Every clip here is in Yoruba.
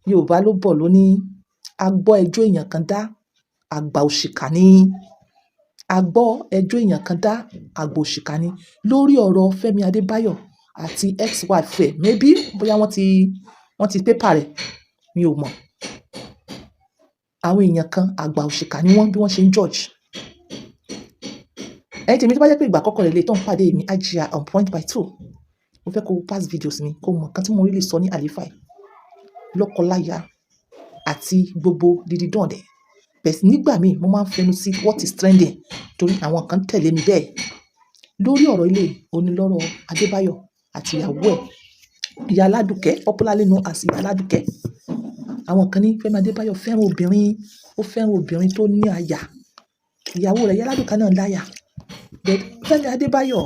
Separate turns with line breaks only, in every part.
Yorùbá ló bọ̀ ló ní, "A gbọ́ ẹjọ́ èèyàn kan dá, àgbà òṣìkà ni. A gbọ́ ẹjọ́ èèyàn kan dá, àgbà òṣìkà ni." Lórí ọ̀rọ̀ Fẹ́mi Adébáyọ̀ àti ex-wife ẹ̀, maybe bóyá wọ́n ti paper rẹ̀, mi ò mọ̀. Àwọn èèyàn kan, àgbà òṣìkà ni wọ́n bí wọ́n ṣe ń judge. Ẹ̀yin tèmi, tó bá jẹ́ pé ìgbà àkọ́kọ́ rẹ̀ lè tó ń pàdé mi, Hajia on point by two. Mo fẹ́ kó wo past videos mi, kó mọ̀ nǹkan tí mo really sọ ní àléfà yìí. Lọ́kọláya àti gbogbo dídí dọ̀dẹ̀. Bẹ́ẹ̀ sì nígbà míì mo máa ń fẹnu sí what is trending torí àwọn kan tẹ̀lé mi bẹ́ẹ̀. Lórí ọ̀rọ̀ ilé onílọ́rọ̀ Adébáyọ̀ àti ìyàwó ẹ̀, Ìyá Aládùkẹ́, popularly known as Ìyá Aládùkẹ́. Àwọn kan ní Fẹ́mi Adébáyọ̀ fẹ́ràn obìnrin, ó fẹ́ràn obìnrin tó ní aya. Ìyàwó rẹ̀, Ìyá Aládùkẹ́ náà láya. But Fẹ́mi Adébáyọ̀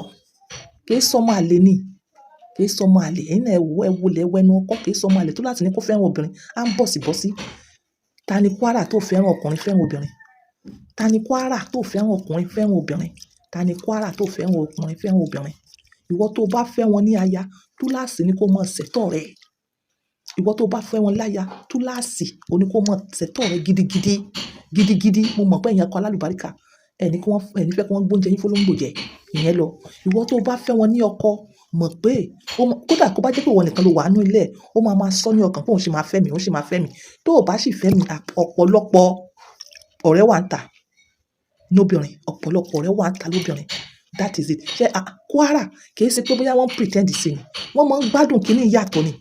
kì í sọmọ àlè ni, kì í sọmọ àlè. Ẹ̀yin náà ẹ wò, ẹ wọlé, ẹ wẹnu ọkọ, kì í sọmọ àlè tó láti ní kó fẹ́ràn obìnrin. Á ń bọ̀sibọ́sí. Ta ni Kwara tó fẹ́ràn ọkùnrin, fẹ́ràn obìnrin? Ta ni Kwara tó fẹ́ràn ọkùnrin, fẹ́ràn obìnrin? Ta ni Kwara tó fẹ́ràn ọkùnrin, fẹ́ràn obìnrin? Ìwọ tó bá fẹ́ wọn ní aya, túláàsì ni kó mọ ṣẹ̀tọ́ rẹ̀. Ìwọ tó bá fẹ́ wọn láya, túláàsì òní kó mọ ṣẹ̀tọ́ rẹ̀ gidigidi, gidigidi. Mo mọ̀ pé ẹ̀yin ọkọ alálùbáríkà, ẹ ní kí wọ́n, ẹ ní fẹ́ kí wọ́n gbé oúnjẹ yín fún olóńgbò jẹ, ìyẹn lọ. Ìwọ tó bá fẹ́ wọn ní ọkọ, mọ̀ pé, ó mọ̀, kódà kó bá jẹ́ pé ìwọ nìkan ló wà nínú ilé ẹ, ó máa máa sọ ní ọkàn pé òun sì máa fẹ́ mi, òun sì máa fẹ́ mi. Tó ò bá sì fẹ́ mi, ọ̀pọ̀lọpọ̀ ọ̀rẹ́ wà níta lóbìnrin, ọ̀pọ̀lọpọ̀ ọ̀rẹ́ wà níta lóbìnrin. That is it. Ṣé Kwara kì í ṣe pé bóyá wọ́n pretend sí ni. Wọ́n máa ń gbádùn kíní yàtọ̀ ni.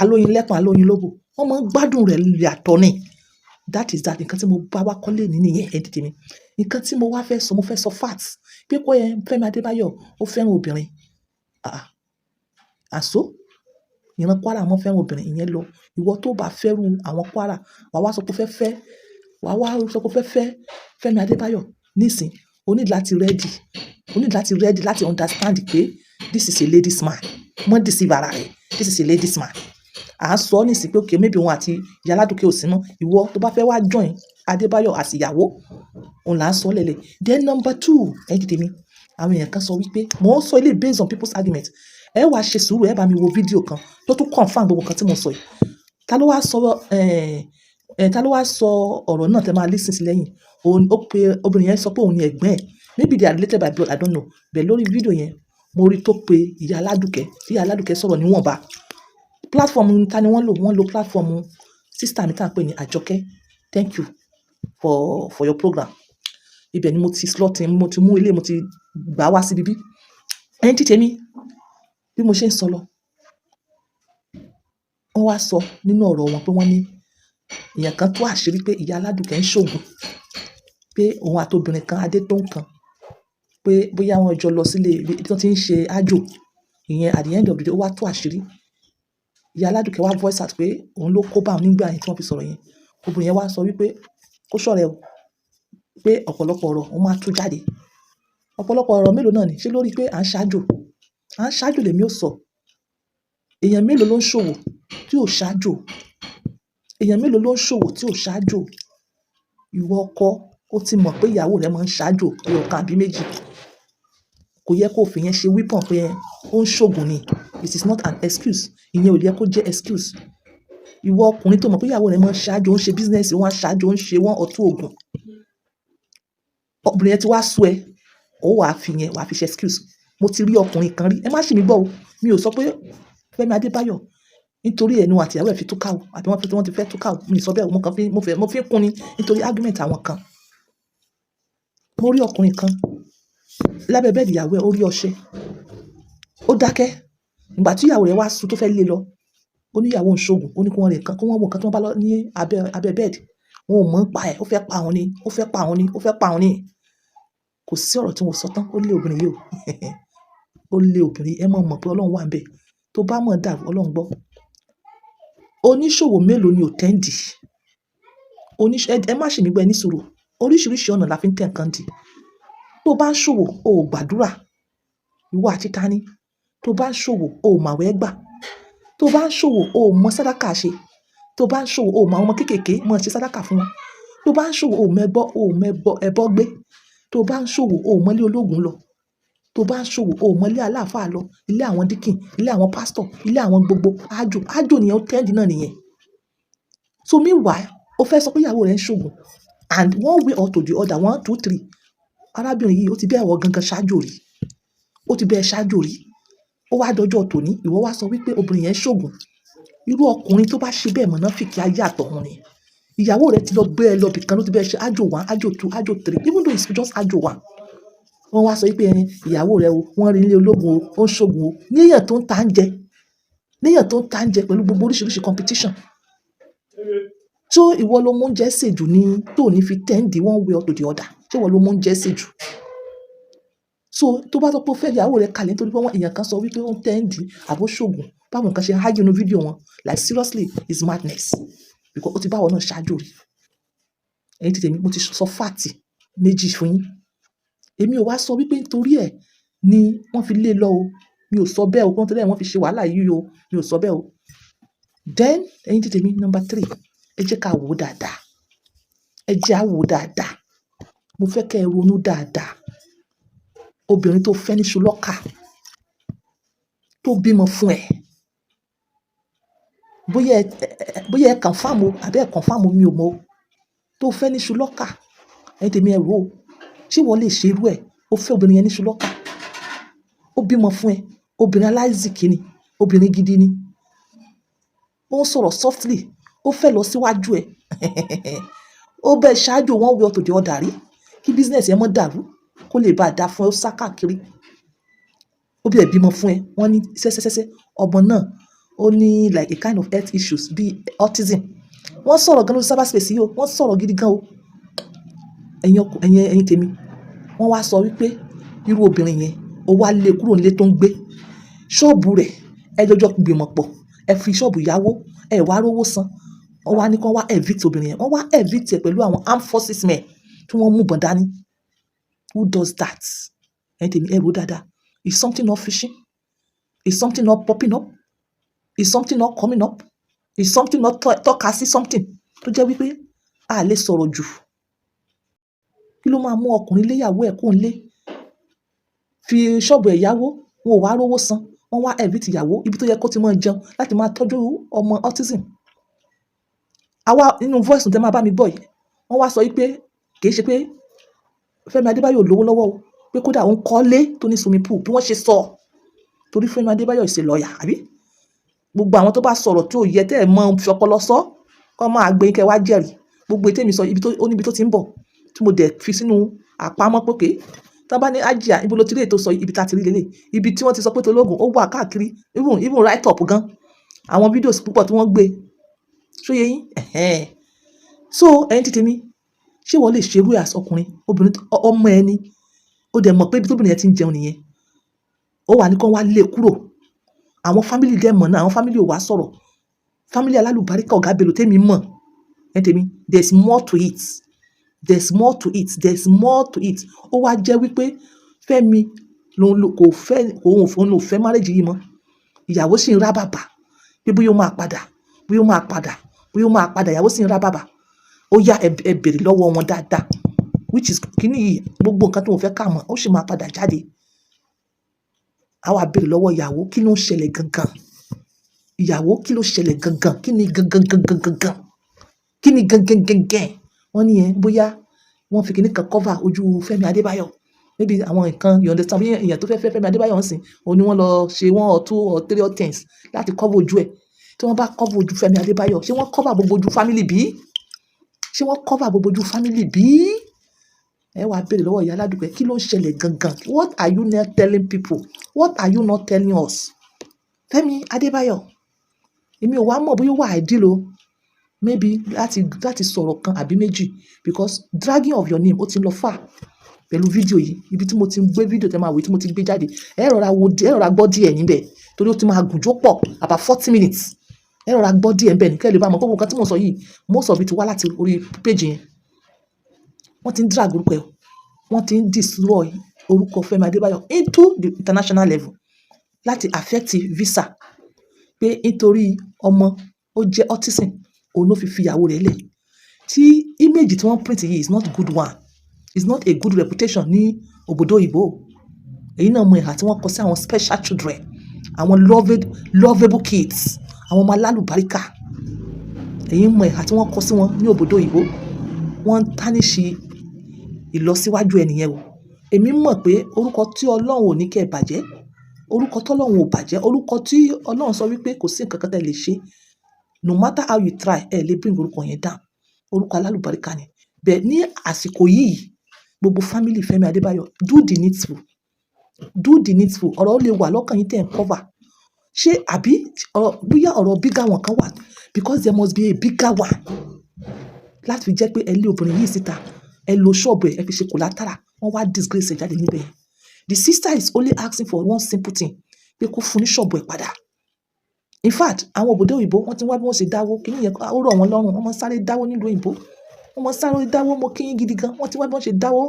Alóyin lẹ́pọ̀n, alóyin lóbò. Wọ́n máa ń gbádùn rẹ̀ yàtọ̀ ni. That is that. Nǹkan tí mo bá wá kọ́lé ní nìyẹn, ẹ̀yin tèmi. Nǹkan tí mo wá fẹ́ sọ, mo fẹ́ sọ facts. Pé kó ẹ, Fẹ́mi Adébáyọ̀ ó fẹ́ràn obìnrin. Ah, àsó? Ìran Kwara wọ́n fẹ́ràn obìnrin, ìyẹn lọ. Ìwọ tó bá fẹ́rù àwọn Kwara, wà wá sọ pé ó fẹ́ fẹ́, wà wá sọ pé ó fẹ́ fẹ́ Fẹ́mi Adébáyọ̀ nísìnyí. O need láti ready. O need láti ready láti understand pé this is a ladies man. Má deceive ara rẹ. This is a ladies man. À ń sọ nísìnyí pé okay, maybe òun àti Ìyá Aládùkẹ́ ò sí mọ́. Ìwọ tó bá fẹ́ wá join Adébáyọ̀ as ìyàwó, òun là ń sọ lẹ́lẹ̀. Then number two, ẹ̀yin tèmi, àwọn èèyàn kan sọ wípé, mò ń sọ eléyìí based on people's argument. Ẹ wá ṣe sùúrù, ẹ bá mi wo fídíò kan tó tún confirm gbogbo nǹkan tí mo sọ yìí. Ta ló wá sọ, ta ló wá sọ ọ̀rọ̀ náà tí ẹ máa listen sí lẹ́yìn? Òun, ó pe obìnrin yẹn sọ pé òun ni ẹ̀gbọ́n ẹ̀. Maybe they are related by blood, I don't know. But lórí fídíò yẹn, mo rí tó pe Ìyá Aládùkẹ́, tí Ìyá Aládùkẹ́ sọ̀rọ̀ níwọ̀nba. Platform ta ni wọ́n lò? Wọ́n lò platform sister mi tí à ń pè ní Àjọkẹ́. Thank you for your program. Ibẹ̀ ni mo ti slot in, mo ti mú ilé, mo ti gbà wá síbí bí. Ẹ̀yin tèmi, bí mo ṣe ń sọ lọ. Wọ́n wá sọ nínú ọ̀rọ̀ wọn pé wọ́n ní èèyàn kan tú àṣírí pé Ìyá Aládùkẹ́ ń ṣògùn, pé òun àti obìnrin kan, Adétóun kan, pé bóyá wọ́n jọ lọ sílé ibi tí wọ́n ti ń ṣe àjò. Ìyẹn at the end of the day ó wá tú àṣírí. Ìyá Aládùkẹ́ wá voice out pé òun ló kó bá òun nígbà yẹn tí wọ́n fi sọ̀rọ̀ yẹn. Obìnrin yẹn wá sọ wípé kó ṣọ́ra ẹ o, pé ọ̀pọ̀lọpọ̀ ọ̀rọ̀ òun máa tú jáde. Ọ̀pọ̀lọpọ̀ ọ̀rọ̀ mélòó náà ni? Ṣé lórí pé à ń ṣáájò? À ń ṣáájò lèmi ó sọ. Èèyàn mélòó ló ń ṣòwò tí ò ṣáájò? Èèyàn mélòó ló ń ṣòwò tí ò ṣáájò? Ìwọ ọkọ, ó ti mọ̀ pé ìyàwó rẹ máa ń ṣáájò ẹyọ kan àbí méjì. Kò yẹ kó fi ìyẹn ṣe weapon pé ó ń ṣògùn ni. It is not an excuse. Ìyẹn ò yẹ kó jẹ́ excuse. Ìwọ ọkùnrin tó mọ̀ pé ìyàwó rẹ máa ń ṣáájò, ó ń ṣe business, ó ń ṣáájò, ó ń ṣe one or two ògùn. Obìnrin yẹn ti wá sú ẹ, ó wà fi yẹn, wà fi ṣe excuse. Mo ti rí ọkùnrin kan rí, ẹ má ṣì mí gbọ́ o. Mi ò sọ pé Fẹ́mi Adébáyọ̀ nítorí ẹnu àti ìyàwó ẹ̀ fi túká o, àbí wọ́n ti fẹ́ túká o. Mi ò sọ bẹ́ẹ̀ o, mo kàn fi, mo fẹ́, mo fi ń kún ni nítorí argument àwọn kan. Mo rí ọkùnrin kan lábẹ́ bẹ́ẹ̀dì ìyàwó ẹ̀, ó rí ọṣẹ. Ó dákẹ́. Ìgbà tí ìyàwó rẹ̀ wá sú tó fẹ́ lé lọ, ó ní ìyàwó ń ṣògùn, ó ní kí wọ́n rí nǹkan, kí wọ́n wo nǹkan tí wọ́n bá lọ ní abẹ́ bẹ́ẹ̀dì. Wọn ò mọ̀ ń pa ẹ̀, ó fẹ́ pa òun ni, ó fẹ́ pa òun ni, ó fẹ́ pa òun ni. Kò sí ọ̀rọ̀ tí wọ́n sọ tán, ó lé obìnrin yìí o. Ó lé obìnrin, ẹ má mọ̀ pé Ọlọ́run wà níbẹ̀. Tó bá mọ̀ dàrú, Ọlọ́run gbọ́. Oníṣòwò mélòó ni ò tẹ́ǹdì? Ẹ má ṣì mí gbọ́, ẹ ní sùúrù. Oríṣiríṣi ọ̀nà la fi ń tẹ̀ nǹkan dì. Tó bá ń ṣòwò, o ò gbàdúrà. Ìwọ àti ta ni? Tó bá ń ṣòwò, o ò mọ àwẹ̀ gbà. Tó bá ń ṣòwò, o ò mọ sàdákà ṣe. Tó bá ń ṣòwò, o ò mọ àwọn ọmọ kéékèèké mọ ṣe sàdákà fún wọn. Tó bá ń ṣòwò, o ò mọ ẹbọ, o ò mọ ẹbọ, ẹbọ gbé. Tó bá ń ṣòwò, o ò mọ ilé ológun lọ. Tó bá ń ṣòwò, o ò mọ ilé aláàfáà lọ, ilé àwọn deacon, ilé àwọn pastor, ilé àwọn gbogbo. Ájò, ájò nìyẹn, ó trend náà nìyẹn. So meanwhile, ó fẹ́ sọ pé ìyàwó rẹ̀ ń ṣògùn, and one way or to the other, one, two, three, arábìnrin yìí, ó ti bẹ́ẹ̀ wọ gangan ṣáájú rí, ó ti bẹ́ẹ̀ ṣáájú rí. Ó wá dọjọ́ tòní, ìwọ wá sọ wípé obìnrin yẹn ń ṣògùn. Irú ọkùnrin tó bá ṣe bẹ́ẹ̀, mọ̀nàfíkì ayé àtọ̀run ni. Ìyàwó rẹ̀ ti lọ gbé ẹ lọ bìkan, ló ti bẹ́ẹ̀ ṣe ájò one, ájò two, ájò three, even though it's just ájò one. Wọ́n wá sọ wípé ẹni ìyàwó rẹ̀ o, wọ́n rí nílé ológun o, ó ń ṣògùn o. Níyàn tó ń ta ń jẹ, níyàn tó ń ta ń jẹ pẹ̀lú gbogbo oríṣiríṣi competition. So ìwọ ló mú oúnjẹ sè jù ní tó ní fi tend one way or to the other? Ṣé ìwọ ló mú oúnjẹ sè jù? So tó bá sọ pé ó fẹ́ ìyàwó rẹ̀ kalẹ̀ nítorí pé wọ́n èèyàn kan sọ wípé ó ń tend àbó ṣògùn, báwọn kan ṣe argue nínú fídíò wọn, like seriously, is madness, because ó ti báwọn náà ṣáájú rí. Ẹ̀yin tí tèmi, mo ti sọ fact méjì fún yín. Èmi ò wá sọ wípé nítorí ẹ̀ ni wọ́n fi lé lọ o. Mi ò sọ bẹ́ẹ̀ o, pé nítorí ẹ̀ wọ́n fi ṣe wàhálà yìí o. Mi ò sọ bẹ́ẹ̀ o. Then ẹ̀yin tí tèmi, number three, ẹ jẹ́ ká wò ó dáadáa. Ẹ jẹ́ á wò ó dáadáa. Mo fẹ́ kẹ́ ẹ ronú dáadáa. Obìnrin tó fẹ́ ní ṣùlọ́kà, tó bímọ fún ẹ, bóyá ẹ confirm o àbí ẹ confirm o, mi ò mọ̀ o. Tó fẹ́ ní ṣùlọ́kà, ẹ̀yin tèmi, ẹ wò ó. Ṣé ìwọ lè ṣe irú ẹ̀? Ó fẹ́ obìnrin yẹn ní ṣùlọ́kà, ó bímọ fún ẹ. Obìnrin aláìsìkí ni, obìnrin gidi ni. Ó ń sọ̀rọ̀ softly, ó fẹ́ lọ síwájú ẹ. Ó bẹ́ ṣáájú one way or to the other rí kí business ẹ mọ́ dàrú, kó lè bá a dá fún ẹ. Ó sá káàkiri, ó bí ẹ bímọ fún ẹ. Wọ́n ní sẹ́sẹ́sẹ́sẹ́, ọmọ náà ó ní like a kind of health issues bíi autism. Wọ́n sọ̀rọ̀ gan lórí cyberspace yìí o. Wọ́n sọ̀rọ̀ gidi gan o. Ẹ̀yin ọkọ, ẹ̀yin tèmi, wọ́n wá sọ wípé irú obìnrin yẹn, ó wá lé kúrò nílé tó ń gbé, ṣọ́ọ̀bù rẹ̀, ẹ jọjọ gbìmọ̀ pọ̀, ẹ fi ṣọ́ọ̀bù yáwó, ẹ wá rówó san. Wọ́n wá ní kí wọ́n wá evict obìnrin yẹn. Wọ́n wá evict ẹ̀ pẹ̀lú àwọn armed forces men tí wọ́n mú ìbọn dání. Who does that? Ẹ̀yin tèmi, ẹ rò dáadáa. Is something not fishing? Is something not popping up? Is something not coming up? Is something not tọ́ka sí something tó jẹ́ wípé a lè sọ̀rọ̀ jù? Kí ló máa mú ọkùnrin léyàwó ẹ̀ kó ń lé, fi ṣọ́ọ̀bù ẹ̀ yáwó, wọn ò wá rówó san, wọ́n wá evict ìyàwó, ibi tó yẹ kó ti máa jẹun láti máa tọ́jú ọmọ autism? Àwa nínú voice tẹ́ máa bá mi gbọ́ yìí, wọ́n wá sọ wípé kì í ṣe pé Fẹ́mi Adébáyọ̀ lówó lọ́wọ́ o, pé kódà òun kọ́lé tó ní swimming pool bí wọ́n ṣe sọ. Torí Fẹ́mi Adébáyọ̀ is a lawyer, àbí? Gbogbo àwọn tó bá sọ̀rọ̀ tí ò yẹ, tẹ́ ẹ̀ mọ́ fi ọpọlọ sọ, kọ́ máa gbé kẹ́ wá jẹ́rìí. Gbogbo ètè mi sọ, ibi tó ó níbi tó ti ń bọ̀ tí mo dẹ̀ fi sínú àpamọ́ pé okay, tí wọ́n bá ní Hajia, ibo ló ti rí ètò sọ, ibi tá a ti rí lélẹ̀, ibi tí wọ́n ti sọ pé tológun ó wà káàkiri, even write up gan, àwọn videos púpọ̀ tí wọ́n gbé. Ṣó yé yín? Ẹ̀hẹ́n. So ẹ̀yin tí tèmi, ṣé ìwọ lè ṣe irú ẹ̀ as ọkùnrin? Obìnrin ọmọ ẹni, ó dẹ̀ mọ̀ pé ibi tóbìnrin yẹn ti ń jẹun nìyẹn. Ó wà ní kí wọ́n wá lé kúrò. Àwọn family dẹ̀ mọ̀ náà, àwọn family ò wá sọ̀rọ̀. Family alálùbáríkà, Ọ̀gá Bello tèmi mọ̀. Ẹ̀yin tèmi, there is more to it. There is more to it. There is more to it. Ó wá jẹ́ wípé Fẹ́mi lòun kò fẹ́, òun ò fẹ́ marriage yìí mọ́. Ìyàwó sì ń rá bàbà pé bóyá ó máa padà, bóyá ó máa padà, bóyá ó máa padà. Ìyàwó sì ń rá bàbà. Ó yá, ẹ bèrè lọ́wọ́ wọn dáadáa, which is kíní yìí, gbogbo nǹkan tí mo fẹ́ ká mọ̀, ó sì máa padà jáde. A wá bèrè lọ́wọ́ ìyàwó, kí ló ń ṣẹlẹ̀ gangan? Ìyàwó, kí ló ṣẹlẹ̀ gangan? Kí ni gangan gangan gangan? Kí ni gangan gangan? Wọ́n ní ẹ bóyá wọ́n fi kíní kan cover ojú Fẹ́mi Adébáyọ̀. Maybe àwọn nǹkan, you understand, bí èèyàn tó fẹ́ fẹ́ Fẹ́mi Adébáyọ̀ ń sìn, òun ni wọ́n lọ ṣe one or two or three or things láti cover ojú ẹ̀. Tí wọ́n bá cover ojú Fẹ́mi Adébáyọ̀, ṣé wọ́n cover gbogbo ojú family bí? Ṣé wọ́n cover gbogbo ojú family bí? Ẹ wá béèrè lọ́wọ́ ìyá Aládùúgbò, kí ló ń ṣẹlẹ̀ gangan? What are you not telling people? What are you not telling us? Fẹ́mi Adébáyọ̀, èmi ò wá mọ̀ bóyá ó wà ideal o. Maybe láti sọ̀rọ̀ kan àbí méjì, because dragging of your name, ó ti ń lọ far pẹ̀lú fídíò yìí. Ibi tí mo ti ń gbé fídíò tẹ́ máa wò, tí mo ti gbé jáde, ẹ rọra wo, ẹ rọra gbọ́ díẹ̀ níbẹ̀ torí ó ti máa gùn jó pọ̀, about 40 minutes. Ẹ rọra gbọ́ díẹ̀ níbẹ̀ ní kẹ́ lè bá mọ̀ pé gbogbo nǹkan tí mo sọ yìí, most of it wá láti orí page yẹn. Wọ́n ti ń drag orúkọ ẹ̀, wọ́n ti ń destroy orúkọ Fẹ́mi Adébáyọ̀ into the international level láti affect visa, pé nítorí ọmọ ó jẹ́ autism, òun ló fi fi ìyàwó rẹ̀ lẹ̀. Tí image tí wọ́n print yìí is not good one, is not a good reputation ní òbòdó òyìnbó. Èyí náà mọ ìhà tí wọ́n kọ sí àwọn special children, àwọn loved, lovable kids, àwọn ọmọ alálùbáríkà. Ẹ̀yin mọ ìhà tí wọ́n kọ sí wọn ní òbòdó òyìnbó. Wọ́n ń tarnish ìlọsíwájú ẹnìyẹn o. Èmi mọ̀ pé orúkọ tí Ọlọ́run ò ní kí ẹ bàjẹ́, orúkọ tí Ọlọ́run ò bàjẹ́, orúkọ tí Ọlọ́run sọ wípé kò sí ǹkan kan tí ẹ lè ṣe, no matter how you try, ẹ lè bring orúkọ yẹn down. Orúkọ alálùbáríkà ni. Bẹ́ẹ̀ ní àsìkò yìí, gbogbo family Fẹ́mi Adébáyọ̀, do the needful, do the needful. Ọ̀rọ̀ lè wà lọ́kàn yín tí ẹ̀ ń cover. Ṣé àbí ọ̀rọ̀, bóyá ọ̀rọ̀ bigger one kan wà? Because there must be a bigger one láti fi jẹ́ pé ẹ lé obìnrin yìí síta, ẹ lo ṣọ́ọ̀bù ẹ, ẹ fi ṣe collateral, wọ́n wá disgrace ẹ jáde níbẹ̀. The sister is only asking for one simple thing, pé kó fún ní ṣọ́ọ̀bù ẹ padà. In fact, àwọn òbòdó òyìnbó wọ́n ti wá bí wọ́n ṣe dáwó, kíní yẹn ó rọ̀ wọ́n lọ́rùn, wọ́n máa ń sáré dáwó nílùú òyìnbó. Wọ́n máa ń sáré dáwó, mo kí yín gidi gan. Wọ́n ti wá bí wọ́n ṣe dáwó,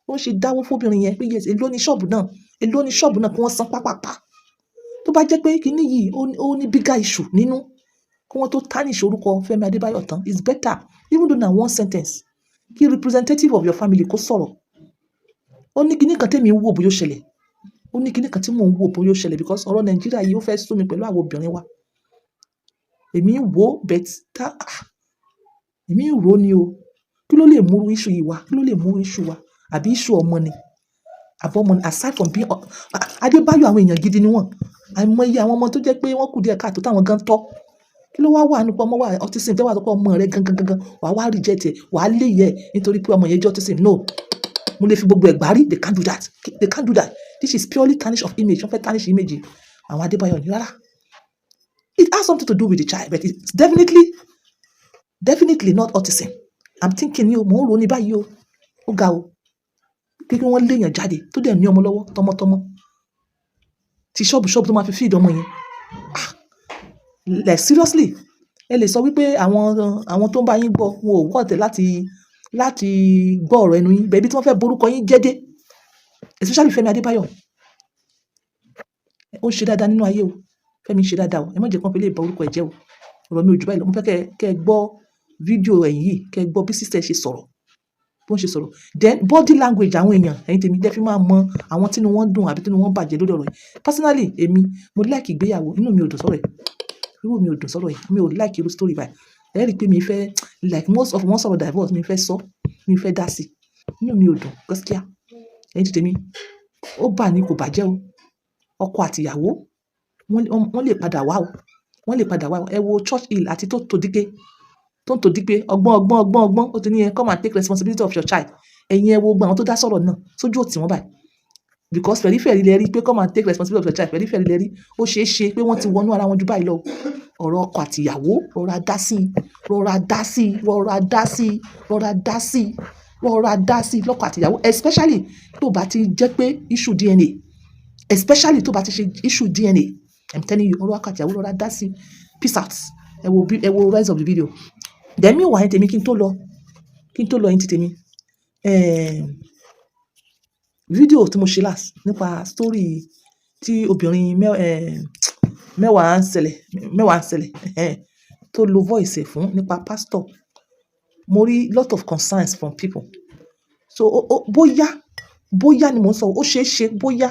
wọ́n ṣe dáwó fún obìnrin yẹn pé yes, èló ni ṣọ́ọ̀bù náà, èló ni ṣọ́ọ̀bù náà, kí wọ́n san pápàpá. Tó bá jẹ́ pé kíní yìí ó ní bigger issue nínú, kí wọ́n tó tarnish orúkọ Fẹ́mi Adébáyọ̀ tán, it's better, even though na one sentence, kí representative of your family kó sọ̀rọ̀. Ó ní kíní kan tèmi ń wò bóyá ó ṣẹlẹ̀. Ó ní kíní kan tí mò ń wò bóyá ó ṣẹlẹ̀, because ọ̀rọ̀ Nàìjíríà yìí, ó fẹ́ sú mi pẹ̀lú àwọn obìnrin wa. Èmi ń wò, but tá, ah, èmi ń rò ní o. Kí ló lè mú issue yìí wá? Kí ló lè mú issue wá? Àbí issue ọmọ ni? Àbí ọmọ ni? Aside from being Adébáyọ̀, àwọn èèyàn gidi ni wọ́n. Àìmọye àwọn ọmọ tó jẹ́ pé wọ́n kù díẹ̀ káàtó táwọn gan tọ́. Kí ló wá wà nípa ọmọ wa autism tẹ́ wà sọ pé ọmọ rẹ gangan gangan wà á wá reject ẹ̀, wà á lé yẹ nítorí pé ọmọ yẹn jẹ́ autism? No, mo lè fi gbogbo ẹ̀ gbárí. They can't do that, they can't do that. This is purely tarnish of image. Wọ́n fẹ́ tarnish image àwọn Adébáyọ̀ ní rárá. It has something to do with the child, but it's definitely, definitely not autism. I'm thinking ni o, mò ń ro ní báyìí o. Ó ga o, pé kí wọ́n léèyàn jáde tó dẹ̀ ní ọmọ lọ́wọ́ tọmọtọmọ, ti ṣọ́ọ̀bù ṣọ́ọ̀bù tó máa fi feed ọmọ yẹn. Ah, like seriously, ẹ lè sọ wípé àwọn tó ń bá yín gbọ́ wọn ò wọ́ọ̀tẹ̀ láti gbọ́ ọ̀rọ̀ ẹnu yín bẹ́ẹ̀ bí tí wọ́n fẹ́ borúkọ yín jẹ́ dé, especially Fẹ́mi Adébáyọ̀. Ó ń ṣe dáadáa nínú ayé o. Fẹ́mi ń ṣe dáadáa o. Ẹ má jẹ́ kí wọ́n fi lè ba orúkọ ẹ̀ jẹ́ o. Ọ̀rọ̀ mi ò jù báyìí lọ. Mo fẹ́ kẹ́ ẹ gbọ́ fídíò ẹ̀yìn yìí, kẹ́ ẹ gbọ́ bí sister ṣe sọ̀rọ̀, bó ń ṣe sọ̀rọ̀, then body language àwọn èèyàn. Ẹ̀yin tèmi, jẹ́ fi máa mọ àwọn tínú wọn dùn àbí tínú wọn bàjẹ́ lórí ọ̀rọ̀ yìí. Personally, èmi mo like ìgbéyàwó. Inú mi ò dùn sọ̀rọ̀ yìí, inú mi ò dùn sọ̀rọ̀ yìí. Mi ò like irú story báyìí. Ẹ rí i pé mi fẹ́, like most of wọn sọ̀rọ̀ divorce, mi fẹ́ sọ, mi fẹ́ dá sí, inú mi ò dùn gaskiya. Ẹ̀yin tèmi, ó bà ní kò bàjẹ́ o. Ọkọ àti ìyàwó, wọ́n lè padà wá o, wọ́n lè padà wá o. Ẹ wo Churchill àti tó tòdíké tó ń tòdípé ọgbọ́n ọgbọ́n ọgbọ́n ọgbọ́n ó ti ní ẹ come and take responsibility of your child. Ẹ̀yin ẹ wo gbogbo àwọn tó dá sọ̀rọ̀ náà sójú òtí wọn báyìí, because fẹ̀rífẹ̀rí lẹ rí pé come and take responsibility of your child. Fẹ̀rífẹ̀rí lẹ rí. Ó ṣeé ṣe pé wọ́n ti wọnú ara wọn ju báyìí lọ. Ọ̀rọ̀ ọkọ àti ìyàwó, rọra dá sí i, rọra dá sí i, rọra dá sí i, rọra dá sí i, rọra dá sí i lọ́kọ àti ìyàwó, especially tó bá ti jẹ́ pé issue DNA, especially tó bá ti ṣe issue DNA. I'm telling you, ọ̀rọ̀ ọkọ àti ìyàwó, rọra dá sí i. Peace out. Ẹ wo bí, ẹ wo rest of the video. Then meanwhile, tèmi, kí n tó lọ, kí n tó lọ, yín ti tèmi, fídíò tí mo ṣe last nípa story tí obìnrin mẹ́wàá ń ṣẹlẹ̀, mẹ́wàá ń ṣẹlẹ̀, tó lo voice ẹ̀ fún nípa pastor, mo rí lot of concerns from people. So ó bóyá, bóyá ni mò ń sọ, ó ṣeé ṣe bóyá,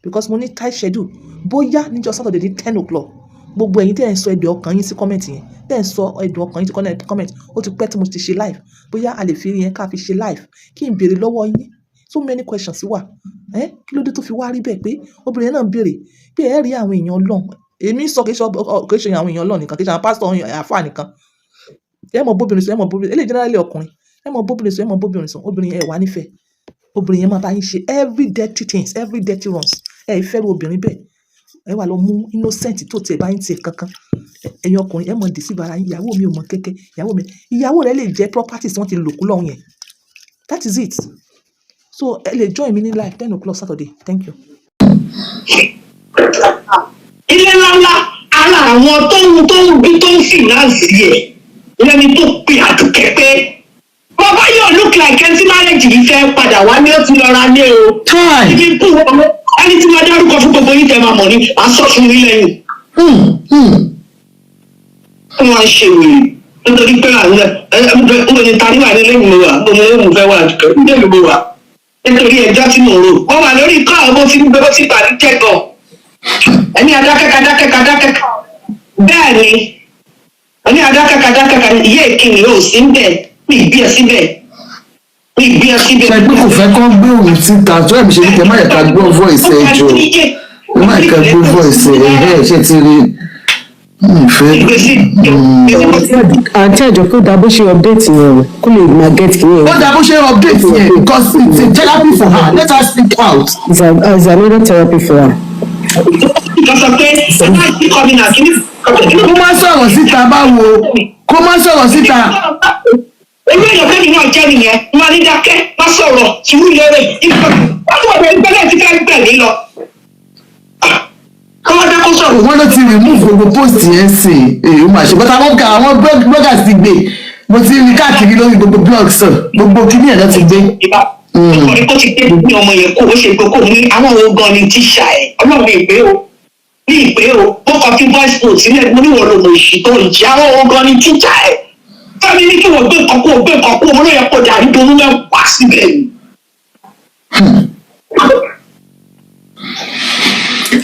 because mo ní tight schedule, bóyá níjọ́ Saturday ní 10 o'clock, gbogbo ẹ̀yin tí ẹ̀ ń sọ ẹ̀dùn ọkàn yín sí comment yẹn, tẹ́ ẹ̀ ń sọ ẹ̀dùn ọkàn yín sí comment, ó ti pẹ́ tí mo ti ṣe live, bóyá a lè fi yẹn ká fi ṣe live, kí n béèrè lọ́wọ́ yín. So many questions wà. Ẹ́, kí ló dé tó fi wá rí bẹ́ẹ̀ pé obìnrin náà ń béèrè pé ẹ rí àwọn èèyàn Ọlọ́run? Èmi sọ, kì í ṣe àwọn èèyàn Ọlọ́run nìkan, kì í ṣe àwọn pásítọ̀, àfáà nìkan. Ẹ mọ̀ bóbìnrin sọ, ẹ mọ̀ bóbìnrin, eléyìí generally ọkùnrin, ẹ mọ̀ bóbìnrin sọ, ẹ mọ̀ bóbìnrin sọ, obìnrin yẹn ẹ wà nífẹ̀ẹ́. Obìnrin yẹn máa bá yín ṣe every dirty things, every dirty runs. Ẹ fẹ́ ru obìnrin bẹ́ẹ̀. Ẹ wà lọ mú innocent tó tiẹ̀ bá yín tiẹ̀ kankan. Ẹ̀yin ọkùnrin, ẹ mọ̀ deceive ara yín. Ìyàwó mi ò mọ̀ kẹ́kẹ́. Ìyàwó mi, ìyàwó rẹ lè jẹ́ properties tí wọ́n ti lò kú lọ́hùn yẹn. That is it. So ẹ lè join mi ní live 10 o'clock Saturday. Thank you.
Ilé ńláńlá, ara àwọn tó ń bí tó ń finance ẹ̀ lẹ́ni tó pe Àdùkẹ́ pé bàbá yóò look like ẹni tí marriage yìí fẹ́ padà wá ní ó ti lọ ra lé o.
Time.
Ibi kú ẹni tí máa dárúkọ fún gbogbo yín tẹ́ máa mọ̀ ní màá sọ fún yín lẹ́yìn. Wọ́n á ṣe wèrè nítorí pé àwọn ẹ ẹ ẹ ní ta níwà nílé mi wà, mo ní mo fẹ́ wà nílé mi wà nítorí ẹjọ́ tí mo rò wọ́n wà lórí kọ́ àwọn bó ti ń gbé bó ti pàdé jẹ́ gan ẹni adákẹ́kẹ́ adákẹ́kẹ́ adákẹ́kẹ́ bẹ́ẹ̀ ni. Ní adákàkà adákàkà ìyá ìkíni ò sí ń bẹ̀, mi ìgbé ẹ síbẹ̀, mi ìgbé ẹ síbẹ̀.
Ṣe pé kò fẹ́ kán gbé òun síta tó ẹ̀mí ṣe ní kẹ́ má yẹ ká gbọ́ voice ẹ jọ, ẹ má yẹ ká gbọ́ voice ẹ ẹ ṣe ti rí ìfẹ́.
Àǹtí àjọ kó dáa bó ṣe update yẹn o, kó lè máa get kìíní
Ó
yẹn.
dáa bó ṣe update yẹn because it's a therapy for her. Let her speak out.
It's another therapy for her.
Ìjọ sọ pé láti kọ́ mi náà kí ní.
Kó má sọ̀rọ̀ síta báwo? Kó má sọ̀rọ̀ síta.
Olú èèyàn kẹ́mi náà jẹ́ nìyẹn, máa ní dákẹ́, má sọ̀rọ̀, sùúrù lérè, ìgbà wọ́n wọ̀ bẹ̀rẹ̀ tí fẹ́ gbẹ̀mí lọ. Kọ́ wọ́n dákó sọ̀rọ̀.
Wọ́n ló ti remove gbogbo post yẹn sí. Èyí ó máa ṣe, but àwọn kan, àwọn bloggers ti gbé. Mo ti rí káàkiri lórí gbogbo blogs, gbogbo kíní ẹ̀ ló ti gbé.
Ìbá nítorí kó ti gbé ní ọmọ yẹn kó o ṣe gbogbo ní àwọn òun gan ni tíṣà ẹ. Ọlọ́run ìpè o, ní ìpè o, ó kọ fi voice note sílẹ̀. Mo ní wọ́n lò mọ̀ ìṣì tó ìjì àwọn òun gan ni tíṣà ẹ. Fẹ́mi ní kí wọ́n gbé nǹkan kó o gbé nǹkan kó o ló yẹ kó dàrí tó mẹ́wàá síbẹ̀ ni.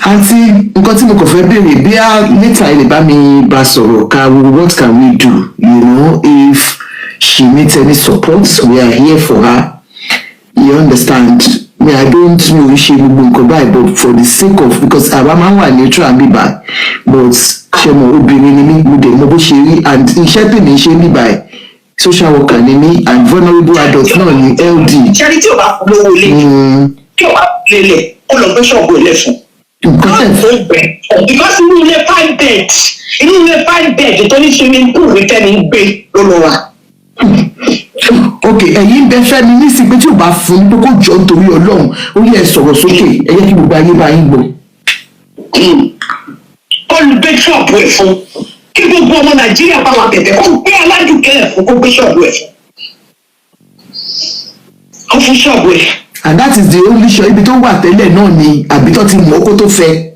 Àti nǹkan tí mo kàn fẹ́ béèrè, bí a later ẹ lè bá mi bá sọ̀rọ̀, ká wo what can we do. If she needs any support, we are here for her, you understand me? I don't, mi ò ń ṣe gbogbo nǹkan báyìí, but for the sake of, because àwa máa ń wà neutral and bíbá, but ṣe mo, obìnrin ni mí, mo dẹ̀ mọ bó ṣe rí, and iṣẹ́ tèmi ń ṣe bíbá ẹ̀, social worker ni mí and vulnerable adult náà ni LD.
Ṣẹ́ni tí ò bá fún lówó ilé, tí ò bá fún lélẹ̀, ó lọ gbé ṣọ́ọ̀bù ilé fún.
Nǹkan tẹ̀
Because inú ilé 5 bed tó ní swimming pool ní Fẹ́mi ń gbé ló lọ wà.
Ok, ẹ̀yin bẹ Fẹ́mi nísìnyí pé tí ò bá fún un pé kó jọ nítorí Ọlọ́run, ó yẹ ẹ sọ̀rọ̀ sókè, ẹ jẹ́ kí gbogbo ayé bá yín gbọ́.
Kó lu gbé ṣọ́ọ̀bù ẹ̀ fún, kí gbogbo ọmọ Nàìjíríà bá wa bẹ̀bẹ̀, kó gbé aládùúgbò ẹ̀ fún, kó gbé ṣọ́ọ̀bù ẹ̀ fún, kó fún ṣọ́ọ̀bù ẹ̀.
And that is the only shop ibi tó wà tẹ́lẹ̀ náà ni, àbí tó ti mọ̀ ó kó tó fẹ́?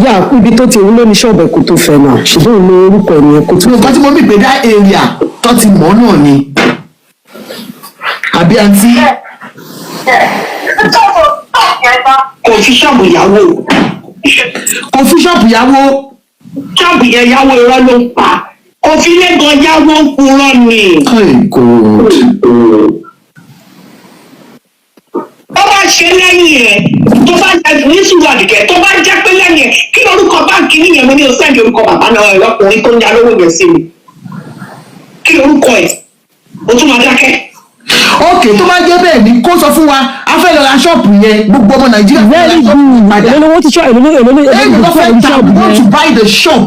Yà, ibi tó ti òun ló ní ṣọ́ọ̀bù ẹ̀ kó tó fẹ́ náà, ṣùgbọ́n òun ló orúkọ ẹ̀ nìyẹn kó tó
Nǹkan
fẹ́.
tí mo mì pé that area tó ti mọ̀ náà ni, àbí àǹtí?
Kò fi ṣọ́ọ̀bù yàwó.
Kò fi ṣọ́ọ̀bù yáwó.
Ṣọ́ọ̀bù yẹn yáwó, irọ́ ló ń pa. Kò fi lẹ́gàn yáwó, ń purọ́ ni.
Oh God.
Tó bá ṣe lẹ́yìn ẹ̀, tó bá jẹ́ ní sùúrù àdìgẹ́, tó bá jẹ́ pé lẹ́yìn ẹ̀, kí lorúkọ báńkì nìyẹn? Mo ní o send orúkọ bàbá náà, ọkùnrin tó ń ya lówó yẹn sí mi. Kí lorúkọ ẹ̀? O tún máa dákẹ́.
Ok, tó bá jẹ́ bẹ́ẹ̀ ni, kó sọ fún wa, a fẹ́ lọ ra ṣọ́ọ̀bù yẹn. Gbogbo ọmọ Nàìjíríà fẹ́ ra
Very
ṣọ́ọ̀bù
good.
padà.
Èló lówó tí ṣọ́, èló
Ẹ̀yin
ní
tó
gbèsè
fẹ́
lórí
ta,
ṣọ́ọ̀bù
we want to
yẹn?
buy the shop.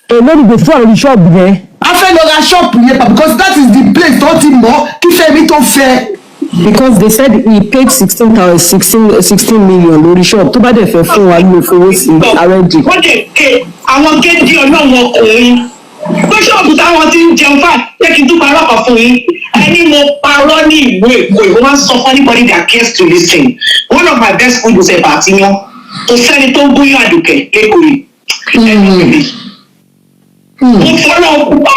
Èló ní gbèsè lórí ṣọ́ọ̀bù yẹn?
A fẹ́ lọ ra ṣọ́ọ̀bù yẹn pa because that is the place tó ti mọ̀ kí Fẹ́mi tó fẹ́.
Because they said he paid 16,000, 16 million lórí ṣọ́ọ̀bù. Tó bá dẹ̀ fẹ́ fún wa ló fowó sí already.
Wọ́n dẹ̀ ké àwọn géńdé ọlọ́run ọkùnrin pé ṣọ́ọ̀bù táwọn ti ń jẹun fà. Jẹ́ kí n tún parọ́ kan fún yín. Ẹni mo parọ́ ní ìlú Èkó, ìwọ máa ń sọ fún anybody that cares to listen, one of my best food is ẹ̀bà àti yan. Kò sẹ́ni tó ń gúnyán àdùkẹ́ lẹ́kọ̀ọ́ yìí. Ẹni tèmi mo fọlọ́ pa.